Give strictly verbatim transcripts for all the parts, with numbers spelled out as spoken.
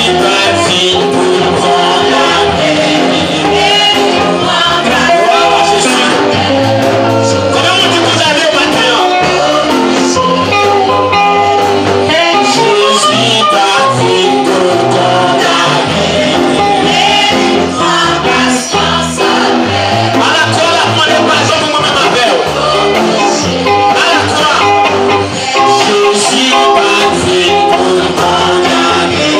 Jezi pa t vin pou l kondane. Glwa a Jezi. Konbyen moun ki kondane maten an? Jezi pa t vin pou l kondane. Alakwa, l ap mande padon pou mwen menm avè w. Alakwa. Jezi pa t vin pou l kondane.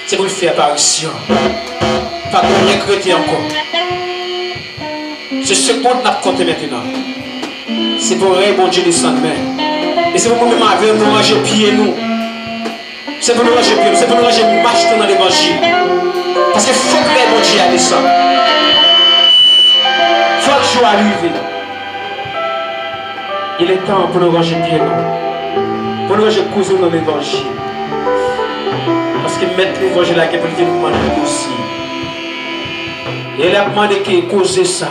Se pou l fè aparisyon. Pa gen anyen k rete ankò. Se segonn n ap konte mentenan. Se pou rèy Bondye desann men. E se pou mwen menm avè w nou ranje pye nou. Se pou nou ranje pye nou. Se pou nou ranje mach nou nan levanjil. Paske fòk rèy Bondye a desann. Fòk jou a rive. Il est temps pou nou ranje pye nou. Pou nou ranje koze nou nan levanjil. Paske mèt levanjil la gen pou l vin mande koze. E lè l ap mande ke koze sa,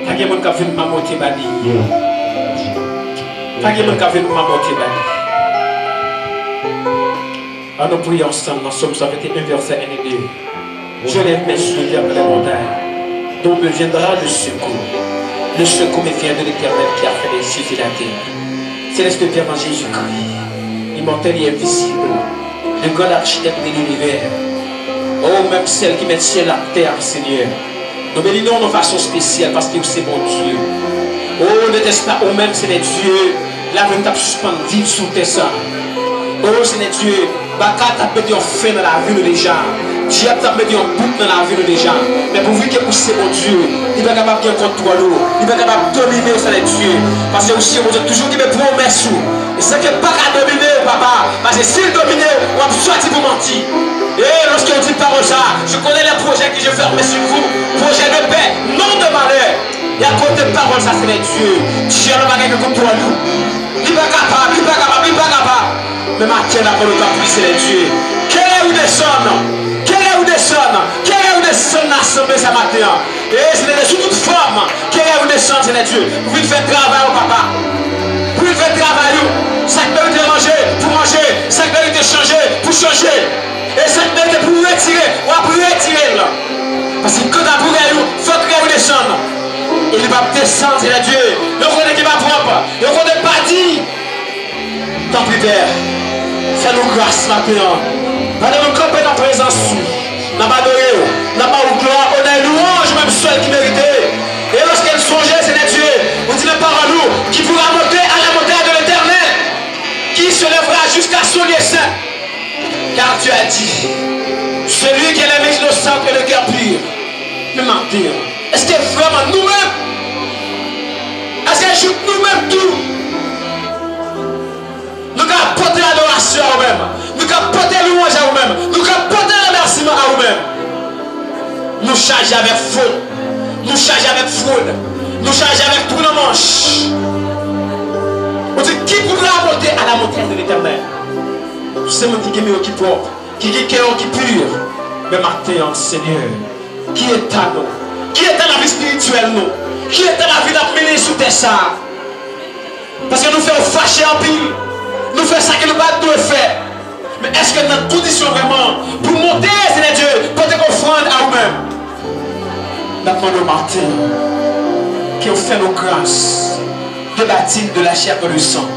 pa gen moun k ap vin mamote ba li. Pa gen moun k ap vin mamote ba li. Ann nou priye ansanm nan Sòm san venteyen, vèsè en e de. Je lève mes yeux vers les montagnes, d'où me viendra le secours. Le secours me vient de l'Éternel qui a fait les cieux et la terre. Céleste Père, en Jésus-Christ, immortel et invisible, le grand architecte de l'univers, ô menm sèl ki mèt syèl ak tè a, Senyè, nou beni non w nan fason espesyal paske ou se Bondye. O, n'était-ce pas ou menm, Senyè Dye, lavi n t ap sispann viv sou tè sa. O, Senyè Dye, baka t ap mete yon fen nan lavi nou deja. Dyab t ap mete yon bout nan lavi nou deja. Men pouvi ke ou se Bondye, li pa kapab gen kontwòl ou. Li pa kapab domine w, Senyè Dye. Paske ou se yon Bondye toujou kenbe pwomès ou. E sa ke pa ka domine w, papa. Paske si l domine w, w ap sòti pou manti. E lòske w di pawòl sa, je connais les projets que je forme sur vous, projets de paix, non de malheur. E akoz de pawòl sa, Senyè Dye, dyab la pa gen kontwòl ou. Li pa kapab, li pa kapab, li pa kapab. Men maten la, pandan w ap priye, Senyè Dye, kere ou desann, kere ou desann, kere ou desann nan asanble sa maten an. E Senyè Dye, sou tout fòm, kere ou desann, Senyè Dye, pou vin fè travay ou, papa. Pou vin fè travay ou. Sa k merite ranje, pou ranje. Sa k merite chanje, pou chanje. E sa k merite pou retire, w ap retire l. Paske kanta pou rèy ou, fòk rèy ou desann. E li p ap desann, Senyè Dye, yon kote ki pa pwòp, yon kote k pa diy. Tanpri, Pè, fè nou gras maten an. Pandan nou kanpe nan prezans ou, n ap adore w, n ap ba ou glwa, onè e lwanj, ou menm sèl ki merite. E lòske n sonje, Senyè Dye, ou di nan pawòl ou, qui pourra monter à la montagne de l'Éternel, qui s'élèvera jusqu'à son lieu saint. Car tu as dit, celui qui a les mains innocentes et le cœur pur. Men maten an, èske vrèman nou menm? Èske jouk nou menm tou? Nou ka pote adorasyon a ou menm. Nou ka pote lwanj a ou menm. Nou ka pote remèsiman a ou menm. Nou chaje avèk fwod. Nou chaje avèk fwod. Nou chaje avèk twou nan manch. Ou di, qui pourra monter à la montagne de l'Éternel? Se moun ki gen men yo ki pwòp, ki gen kè yo ki pi. Men maten an, Senyè, ki eta nou? Ki eta lavi espirityèl nou? Ki eta lavi n ap mennen sou tè sa a? Paske nou fè w fache anpil. Nou fè sa ke nou pa t dwe fè. Men èske n nan kondisyon vrèman pou monte, Senyè Dye, pote ofrann a ou menm? N ap mande w maten an, ke w fè nou gras de bati de la chair dans le sang.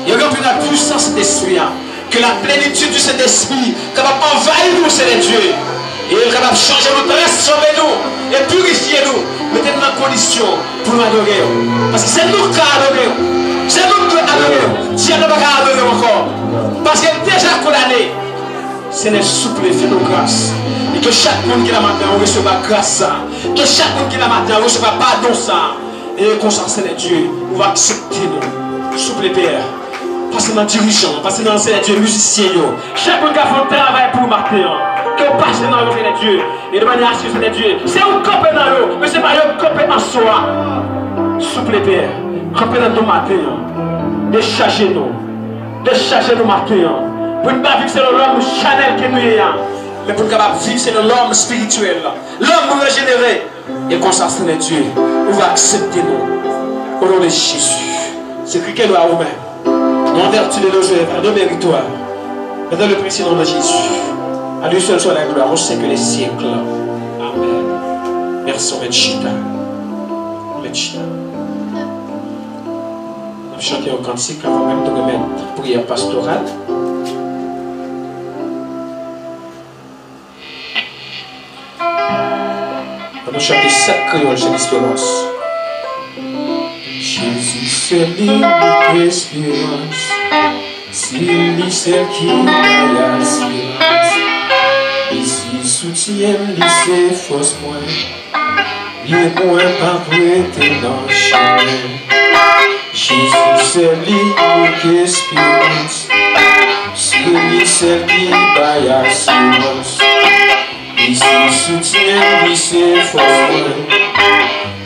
E ranpli n ak pwisans Sentespri a. Que la plénitude du Saint-Esprit kapab anvayi nou, Senyè Dye. E l kapab chanje nou, transfòme nou, e pirifye nou, mete n nan kondisyon pou nou adore w. Paske se nou k ka adore w. Se nou k dwe adore w. Dyab la pa ka adore w ankò. Paske l deja kondane. Senyè, souple, fè nou gras. E ke chak moun ki la maten an resevwa gras sa. Ke chak moun ki la maten an resevwa padon sa. E konsa, Senyè Dye, ou va aksepte nou. Souple, Pè, pase nan dirijan, pase nan, Senyè Dye, mizisyen yo. Chak moun k ap fè yon travay pou ou maten an, ke w pase nan yo, Senyè Dye. E de manyè aske, Senyè Dye, se ou k kanpe nan yo, men se pa yo k kanpe an swa. Souple, Pè, kanpe nan nou maten an. Dechaje nou. Dechaje nou maten an. Pou n pa viv selon lòm chanèl ke nou ye a, men pou n kapab viv selon lòm espirityèl, lòm rejenere. E konsa, Senyè Dye, ou va aksepte nou. O non de Jezi. Se kri ke nou a ou menm. Non, en vertu de nos œuvres, à nos méritoires. Mais dans le précieux nom de Jésus. À lui seul soit la gloire au siècle des siècles. Amen. Mèsi, on mèt chita. On mèt chita. N ap chante yon kantik avan menm nou remèt priyè pastoral. Ann nou chante sèt kreyòl Sen Esperans. Jezi sèl inik esperans, se li sèl ki bay asirans. Sye m, li se fòs mwen, pye mwen p ap rete nan chimen. Jezi, se li ki esperans, se li sèl ki bay asirans. Li se soutyen m, li se fòs mwen,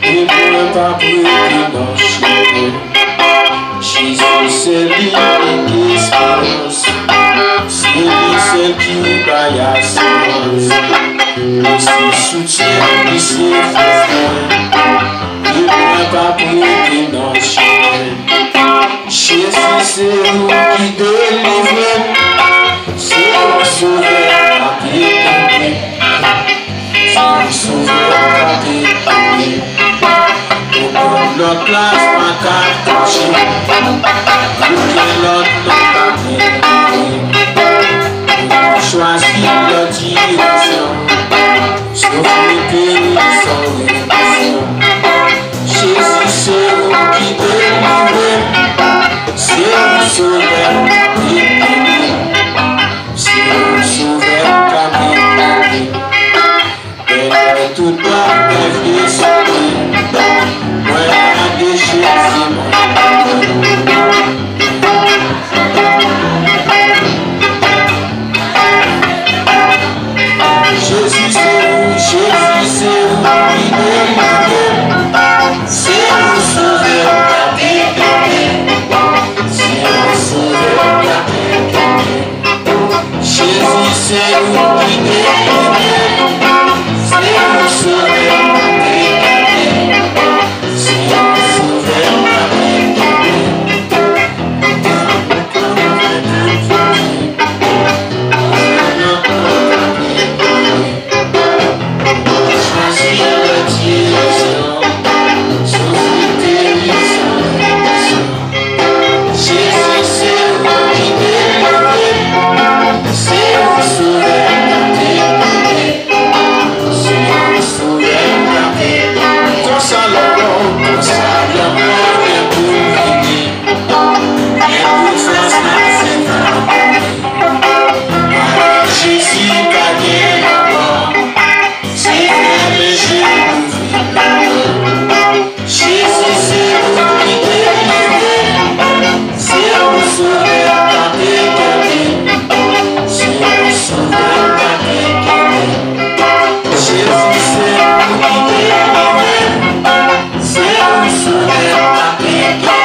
e mwen p ap rete nan chimen. Jezi, se li ki esperans, se li sèl ki bay asirans. Li se soutyen m, li se fòs mwen, e mwen p ap rete nan chimen. Jezi, se ou ki delivre m, se ou sovè m k ap etone. Se ou sovè m k ap etone. Okenn lòt plas pa ka touche m, okenn lòt non pa mèt m. Mwen chwazi lòt direksyon, sou fwontyè san remisyon. Jezi, se ou ki delivre m, se ou sovè m k ap etone. Se ou sovè m k ap etone. Dèyè tout bagay vye sove, mwen gade Jezi mwen. Jezi, se ou, Jezi, se ou ki delivre m. Se ou sovè m k ap etone. Se ou sovè m k ap etone. Jezi, se ou ki delivre m. Se ou sovè m k ap etone. Se ou sovè m k ap etone. Jezi, se ou ki delivre m, se ou sovè m k ap etone, se ou sovè m k ap etone. Konsa lè w wè w konsa, lanmò gen pou l vini. Gen pou fòs la se pa pou li. Jezi pa gen lanmò. Se fèmen je, ouvri lanmò. Jezi, se ou ki delivre m. Se ou sovè m k ap etone. Se ou sovè m k ap etone. Jezi, se ou ki delivre m. Se ou sovè m k ap etone.